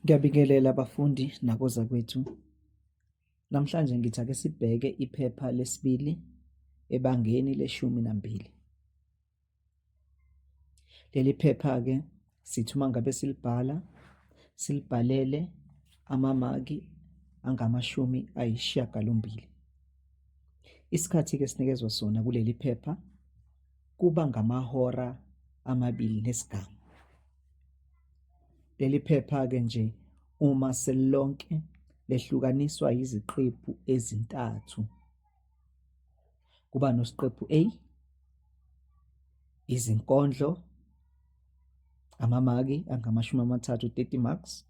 Ngiyabingelela abafundi nakozakwethu. Namhlanje ngithi ake sibheke iphepha lesibili ebangeni leshumi nambili. Leli phepha-ke sithi uma ngabe silibhala silibhalele amamaki angamashumi ayisishiyagalombili. Isikhathi-ke esinikezwa sona kuleli phepha kuba ngamahora amabili nesigamu. Leli phepha-ke nje uma selilonke lehlukaniswa yiziqephu ezintathu. Kuba nosiqephu A, izinkondlo, amamaki angamashumi amathathu, 30 marks,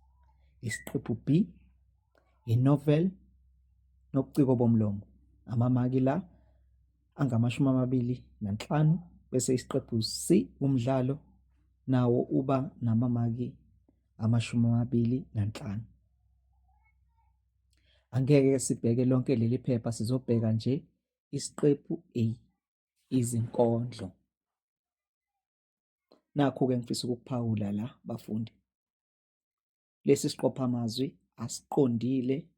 isiqephu B, i-novel nobuciko bomlomo, amamaki la angamashumi amabili nanhlanu, bese isiqephu C, umdlalo, nawo uba namamaki amashumi amabili nanhlanu. Angeke sibheke lonke leli phepha, sizobheka nje isiqephu A, izinkondlo. Nakhu-ke engifisa ukukuphawula la bafundi. Lesi siqophamazwi asiqondile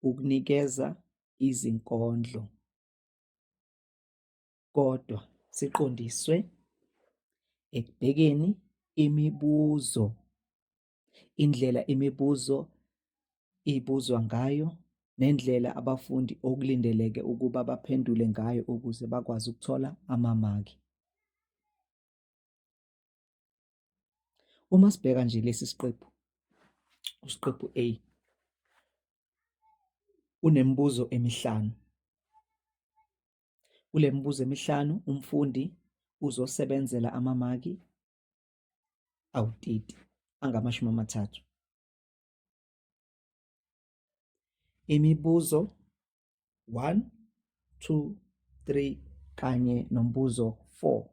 ukunikeza izinkondlo kodwa siqondiswe ekubhekeni imibuzo, indlela imibuzo ibuzwa ngayo nendlela abafundi okulindeleke ukuba baphendule ngayo ukuze bakwazi ukuthola amamaki. Uma sibheka nje lesi siqephu, usiqephu A, unemibuzo emihlanu. Kule mibuzo emihlanu umfundi uzosebenzela amamaki awu-30, angamashumi amathathu. Imibuzo 1, 2, 3 kanye nombuzo 4.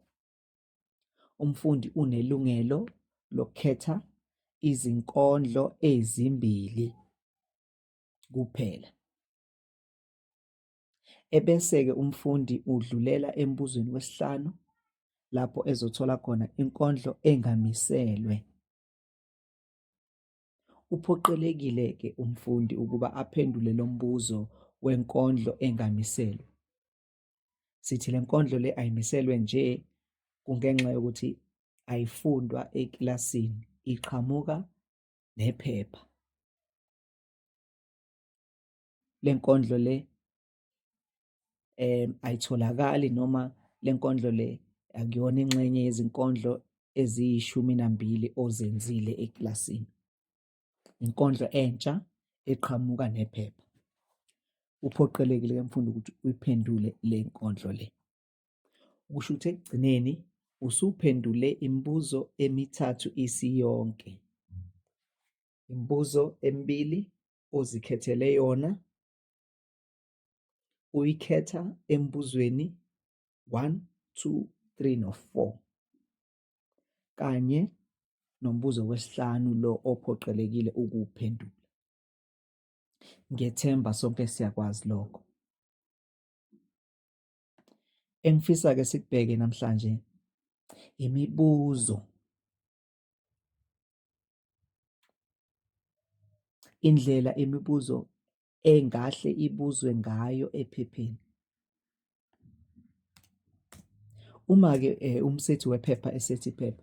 Umfundi unelungelo lokukhetha izinkondlo ezimbili kuphela. Ebese-ke umfundi udlulela embuzweni wesihlanu lapho ezothola khona inkondlo engamiselwe. Uphoqelekile-ke umfundi ukuba aphendule lo mbuzo wenkondlo engamiselwe. Sithi le nkondlo le ayimiselwe nje kungenxa yokuthi ayifundwa ekilasini, iqhamuka nephepha. Le nkondlo le ayitholakali noma le nkondlo le akuyona ingxenye yezinkondlo eziyishumi nambili ozenzile ekilasini. Inkondlo entsha eqhamuka nephepha. Uphoqelekile-ke mfundi ukuthi uyiphendule le nkondlo le. Kusho ukuthi ekugcineni usuphendule imibuzo emithathu isiyonke. Imibuzo emibili ozikhethele yona uyikhetha embuzweni 1, 2, 3 no-4 kanye nombuzo wesihlanu lo ophoqelekile ukuwuphendula. Ngiyethemba sonke siyakwazi lokho. Engifisa-ke sikubheke namhlanje imibuzo indlela imibuzo engahle ibuzwe ngayo ephepheni. Uma-ke umsethi wephepha esetha iphepha,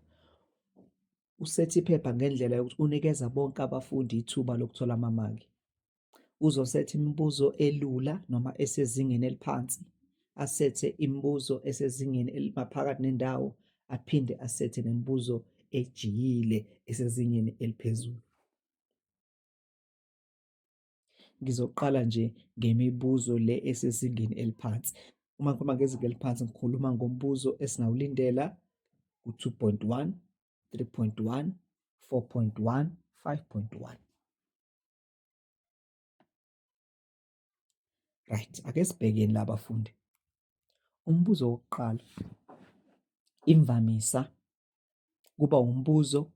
usetha iphepha ngendlela yokuthi unikeza bonke abafundi ithuba lokuthola amamaki. Uzosetha imibuzo elula noma esezingeni eliphansi, asethe imibuzo esezingeni elimaphakathi nendawo, aphinde asethe nemibuzo ejiyile esezingeni eliphezulu. Ngizoqala nje ngemibuzo le esezingeni eliphansi. Uma ngikhuluma ngezinga eliphansi ngikhuluma ngombuzo esingawulindela ku-2.1, 3.1, 4.1, 5.1. Right, ake sibhekeni la bafundi. Umbuzo wokuqala imvamisa kuba umbuzo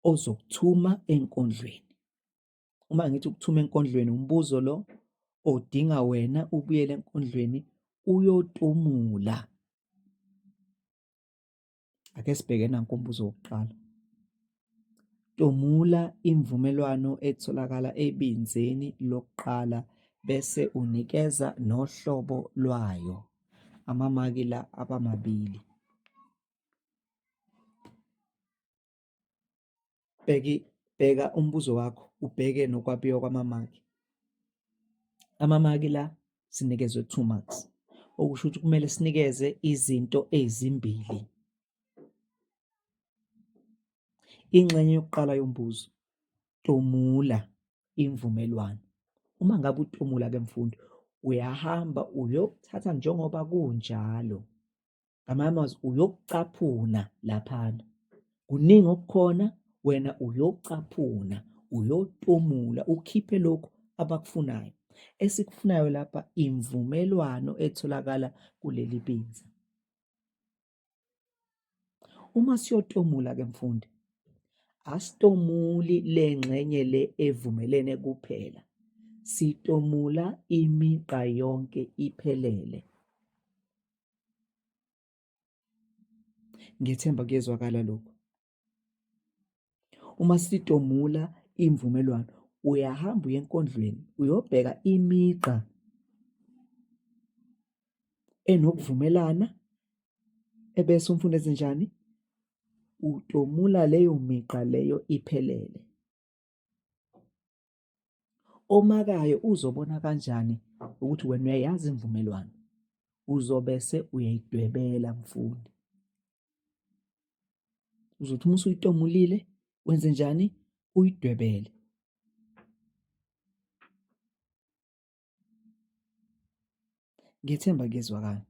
ozokuthuma enkondlweni. Uma ngithi ukuthuma enkondlweni umbuzo lo odinga wena ubuyele enkondlweni uyotumula. Ake sibheke nanku umbuzo wokuqala. Tomula imvumelwano etholakala ebinzeni lokuqala bese unikeza nohlobo lwayo. Amamaki la abamabili. Bheka umbuzo wakho ubheke nokwabiwa kwamamaki. Amamaki la sinikezwe 2 marks, okusho ukuthi kumele sinikeze izinto ezimbili. Ingxenye yokuqala yombuzo, tomula imvumelwano. Uma ngabe utomula-ke mfundi, uyahamba uyokuthatha njengoba kunjalo. Ngamanye amazwi uyokucaphuna laphana. Kuningi okukhona wena uyocaphuna, uyotomula ukhiphe lokhu abakufunayo. Esikufunayo lapha imvumelwano etholakala kuleli binza. Uma siyotomula-ke mfundi, asitomuli le ngxenye le evumelene kuphela, sitomula imigqa yonke iphelele. Ngiyethemba kuyezwakala lokhu. Uma sitomula imvumelwano, uyahamba uye enkondlweni uyobheka imigqa enokuvumelana ebese umfundi enzenjani? Utomula leyo migqa leyo iphelele. Omakayo uzobona kanjani ukuthi wena uyayazi imvumelwano? Uzobese uyayidwebela mfundi. Uzothi uma usuyitomulile wenze njani? Uyidwebele. Ngiyethemba kuyezwakala.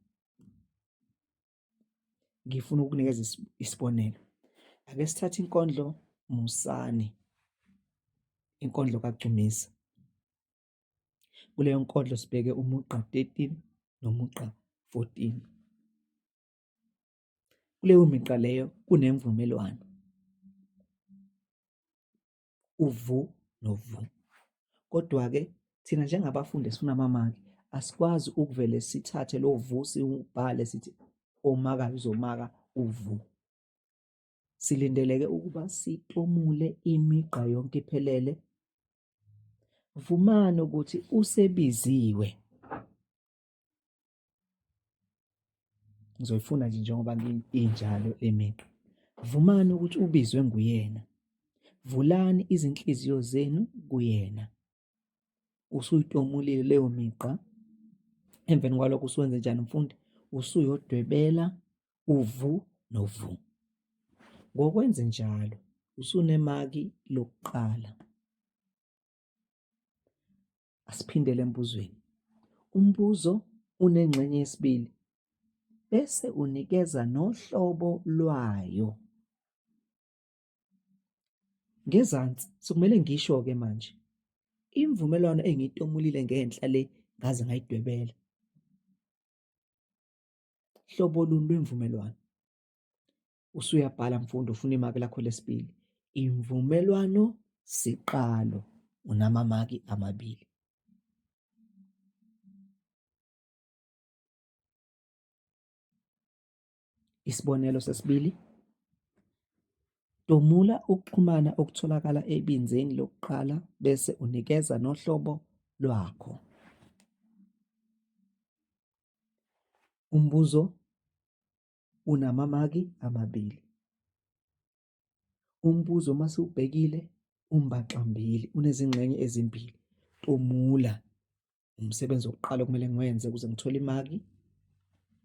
Ngifuna ukukunikeza isibonelo. Ake sithathe inkondlo Musani, inkondlo kaGcumisa. Kuleyo nkondlo sibheke umugqa 13 nomugqa 14. Kuleyo migqa leyo kunemvumelwano. U-vu no-vu. Kodwa-ke thina njengabafundi esifuna amamaki asikwazi ukuvele sithathe lo vu siwubhale sithi omakayo uzomaka uvu. Silindeleke ukuba sitomule imigqa yonke iphelele. Vumani ukuthi usebiziwe. Ngizoyifuna nje njengoba injalo le migqa. Vumani ukuthi ubizwe nguyena. Vulani izinhliziyo zenu kuyena. Usuyitomulile leyo migqa. Emveni kwalokho usuwenze njani mfundi? Usuyodwebela uvu novu. Ngokwenze njalo usunemaki lokuqala. Asiphindele embuzweni. Umbuzo unengxenye yesibili bese unikeza nohlobo lwayo. Ngezansi sekumele ngisho-ke manje imvumelwano engiyitomulile ngenhla le ngaze ngayidwebela. Hlobo luni lwemvumelwano? Usuyabhala mfundi ufuna imaki lakho lesibili. Imvumelwano siqalo unamamaki amabili. Isibonelo sesibili, tomula ukuxhumana okutholakala ebinzeni lokuqala bese unikeza nohlobo lwakho. Umbuzo unamamaki amabili. Umbuzo uma siwubhekile umbaxambili, unezingxenye ezimbili. Tomula umsebenzi wokuqala okumele ngiwenze ukuze ngithole imaki.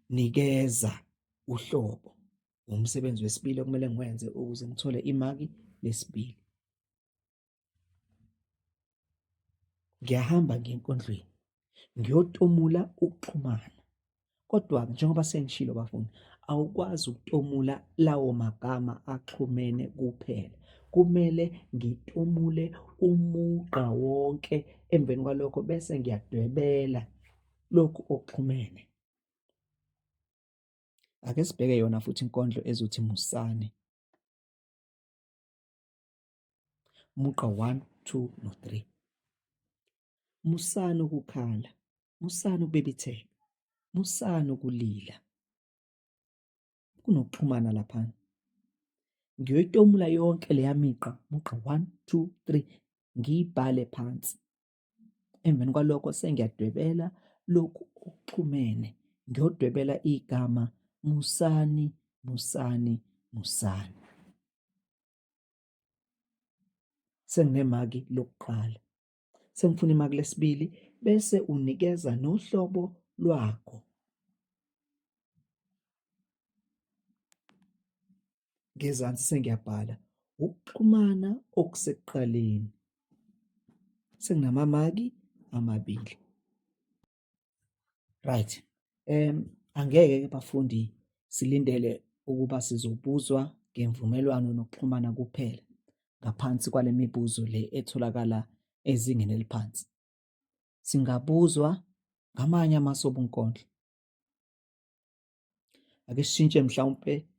Nikeza uhlobo umsebenzi wesibili okumele ngiwenze ukuze ngithole imaki lesibili. Ngiyahamba ngiye enkondlweni ngiyotomula ukuxhumana. Kodwa-ke njengoba sengishilo bafundi, awukwazi ukutomula lawo magama axhumene kuphela. Kumele ngitomule umugqa wonke emveni kwalokho bese ngiyadwebela lokhu okuxhumene. Ake sibheke yona futhi inkondlo ezothi Musani. Umugqa 1, 2 no-3. Musani ukukhala, musani ukubibitheka, musani ukulila. Kunokuxhumana laphana. Ngiyoyitomula yonke leya migqa, mugqa 1 2 3, ngiyibhale phansi. Emveni kwalokho sengiyadwebela lokhu okuxhumene, ngiyodwebela igama Musani, Musani, Musani. Senginemaki lokuqala. Sengifuna imaki lesibili bese unikeza nohlobo lwakho. Ngezansi sengiyabhala ukuxhumana okusekuqaleni. Senginamamaki amabili. Right. Angeke ke bafundi silindele ukuba sizobuzwa ngemvumelwano nokuxhumana kuphela ngaphansi kwale mibuzo le etholakala ezingeni eliphansi. Singabuzwa ngamanye amasu obunkondlo. Ake sishintshe mhlawumpe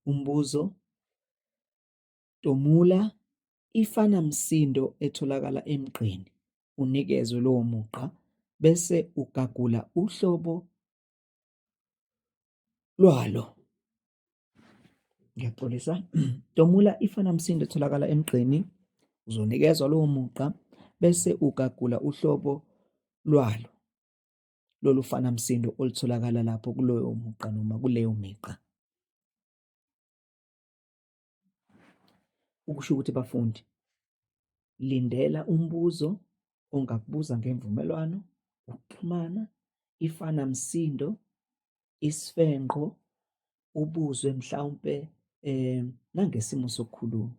umbuzo. Tomula ifana msindo etholakala emgqeni unikezwe lowo mugqa bese ugagula uhlobo lwalo. Ngiyaxolisa. Tomula ifana msindo etholakala emgqeni uzonikezwa lowo mugqa bese ugagula uhlobo lwalo. Lolu fana msindo olutholakala lapho kuloyo mugqa noma kuleyo migqa. Ukusho ukuthi bafundi, lindela umbuzo ongakubuza ngemvumelwano, ukuxhumana, ifana msindo, isifengqo, ubuzwe mhlawumpe nangesimo sokukhuluma.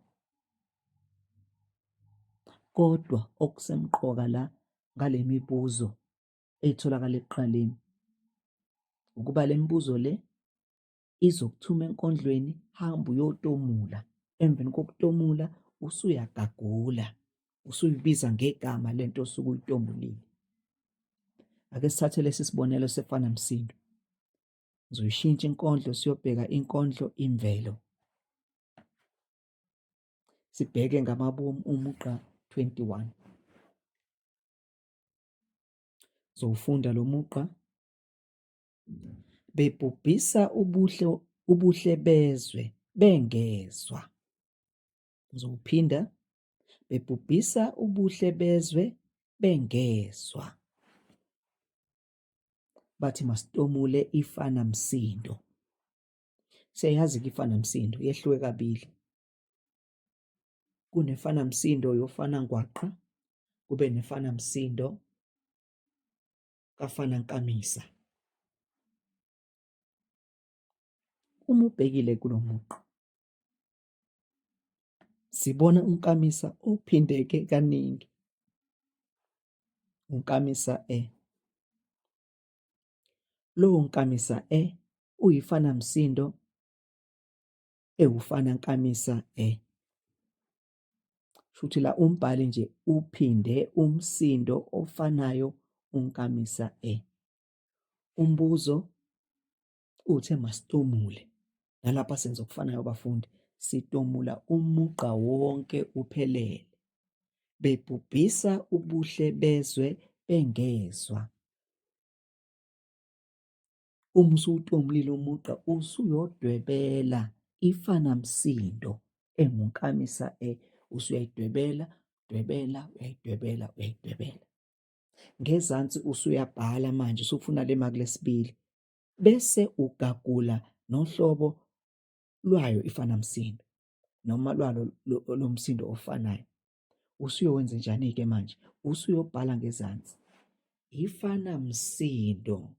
Kodwa okusemqoka la ngale mibuzo etholakala ekuqaleni ukuba le mibuzo le izokuthuma enkondlweni, hamba uyotomula. Emveni kokutomula usuyagagula, usuyibiza ngegama lento osuke uyitomulile. Ake sithathe lesi sibonelo sefana msindo. Ngizoyishintsha inkondlo siyobheka inkondlo imvelo. Sibheke ngamabomu umugqa 21. Zowufunda lo mugqa. Bebhubhisa ubuhle ubuhle bezwe bengezwa. Ngizowuphinda. Bebhubhisa ubuhle bezwe bengezwa. Bathi masitomule ifana msindo. Siyayazi-ke ifana msindo yehluke kabili. Kunefana msindo yofana ngwaqa, kube nefana msindo kafana nkamisa. Uma ubhekile kulo mugqa sibona unkamisa ophindeke kaningi. Unkamisa e. Lowo nkamisa e uyifana msindo ewufana nkamisa e. Shuthi la umbhali nje uphinde umsindo ofanayo unkamisa e. Umbuzo uthe masitomule. Nalapha senza okufanayo bafundi, sitomula umugqa wonke uphelele. Bebhubhisa ubuhle bezwe bengezwa. Uma usuwutomulile umugqa usuyodwebela ifanamsindo engunkamisa e, usuyayidwebela, dwebela, uyayidwebela, uyayidwebela. Ngezansi usuyabhala manje usufuna le maki lesibili bese ugagula nohlobo lwayo ifanamsindo noma lwalo lo msindo ofanayo. Usuyowenza njani-ke manje? Usuyobhala ngezansi ifanamsindo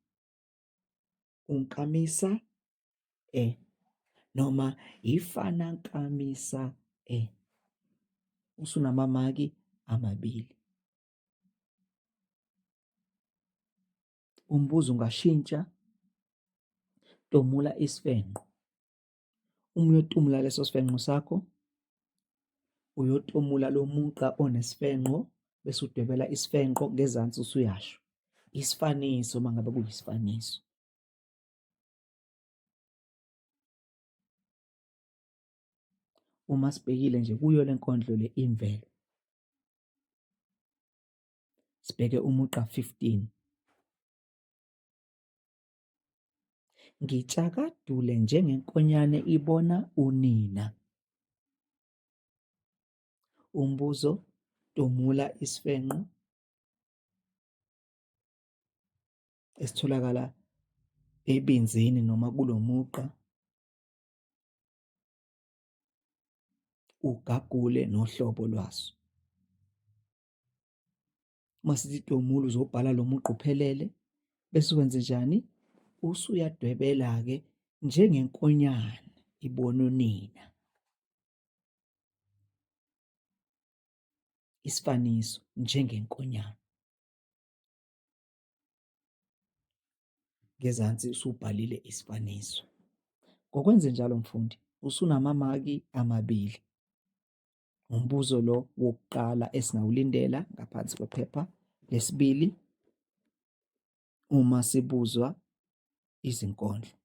unkamisa e noma ifana nkamisa e. Usunamamaki amabili. Umbuzo ungashintsha, tomula isifengqo. Uma uyotumula leso sifengqo sakho, uyotumula lo mugqa onesifengqo bese udwebela isifengqo ngezansi usuyasho isifaniso uma ngabe kuyisifaniso. Uma sibhekile nje kuyo le nkondlo le imvelo, sibheke umugqa 15. Ngitshakadule njengenkonyane ibona unina. Umbuzo, tomula isifenqo esitholakala ebinzini noma kulo mugqa ugagule nohlobo lwaso. Uma sithi tomula uzobhala lo mugqa uphelele bese wenzenjani? Usuyadwebela-ke njengenkonyane ibona unina. Isifaniso njengenkonyane. Ngezansi usubhalile isifaniso. Ngokwenzenjalo mfundi usunamamaki amabili. Umbuzo lo wokuqala esingawulindela ngaphansi kwephepha lesibili uma sibuzwa izinkondlo.